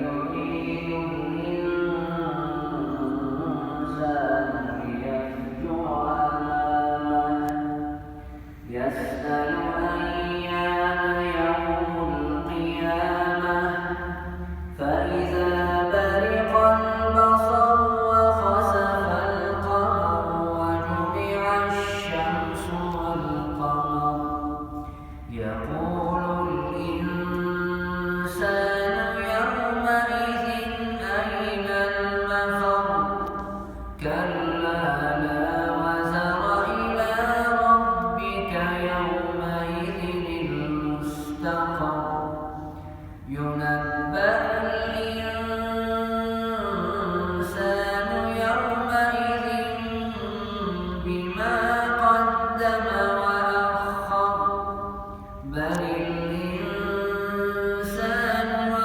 يريد الإنسان ليفجر أمامه. يسأل أيان يوم القيامة. فإذا برق البصر وخسف القمر وجمع الشمس والقمر. يقول الإنسان يومئذ أين المفر؟ كلا لا وزر، إلى ربك يومئذ المستقر. ينبأ الإنسان يومئذ بما قدم وأخر. بل الإنسان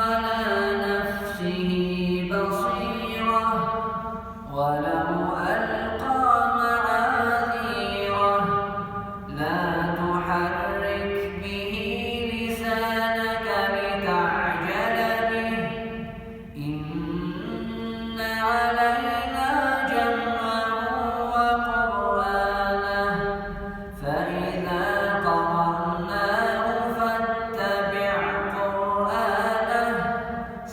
على نفسه بصيرة ولو ألقى معاذيره. لا تحرك به لسانك لتعجل به. إن علينا جمعه وقرآنه. فإذا قرأناه فاتبع قرآنه.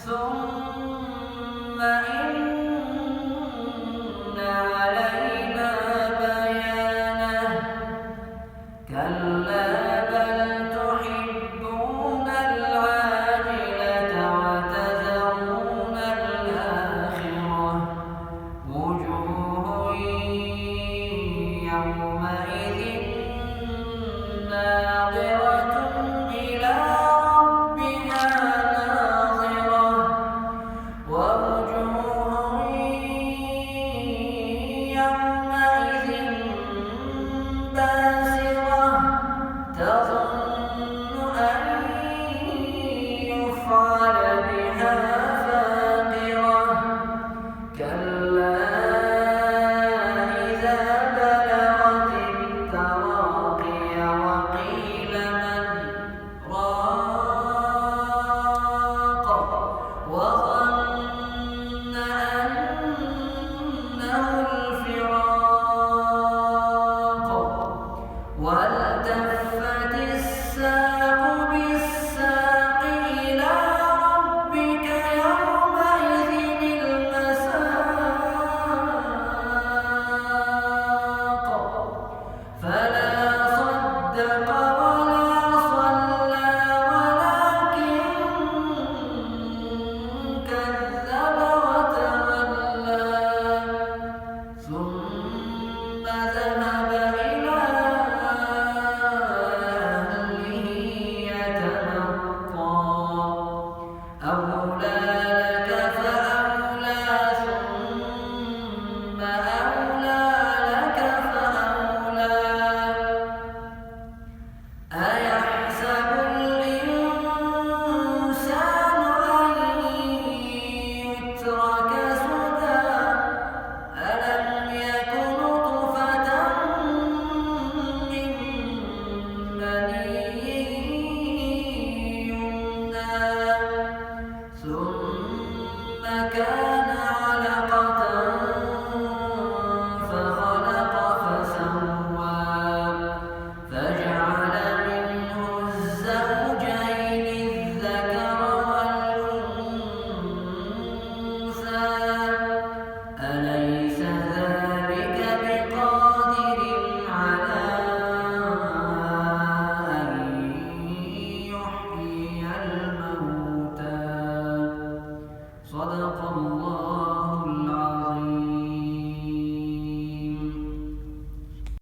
ثم إن علينا بيانه. كلا بل تحبون العاجلة وتذرون الآخرة. وجوه يومئذ ناظرة إلى ربها ناظرة. ووجوه يومئذ باسرة تظن أن يفعل بها فاقرة. كلا إذا بلغت التراقي وقيل من راق. وظن أنه الفراق. والتفت الساق بالساق إلى ربك يومئذ المساق. فلا صدق ولا صلى ولكن كذب وتولى. ثم ذهب إلى أهله يتمطى. أولى لك فأولى، ثم أولى لك فأولى. أيحسب الإنسان أن يترك سدى؟ ألم يك نطفة من مني يمنى؟ ثم كان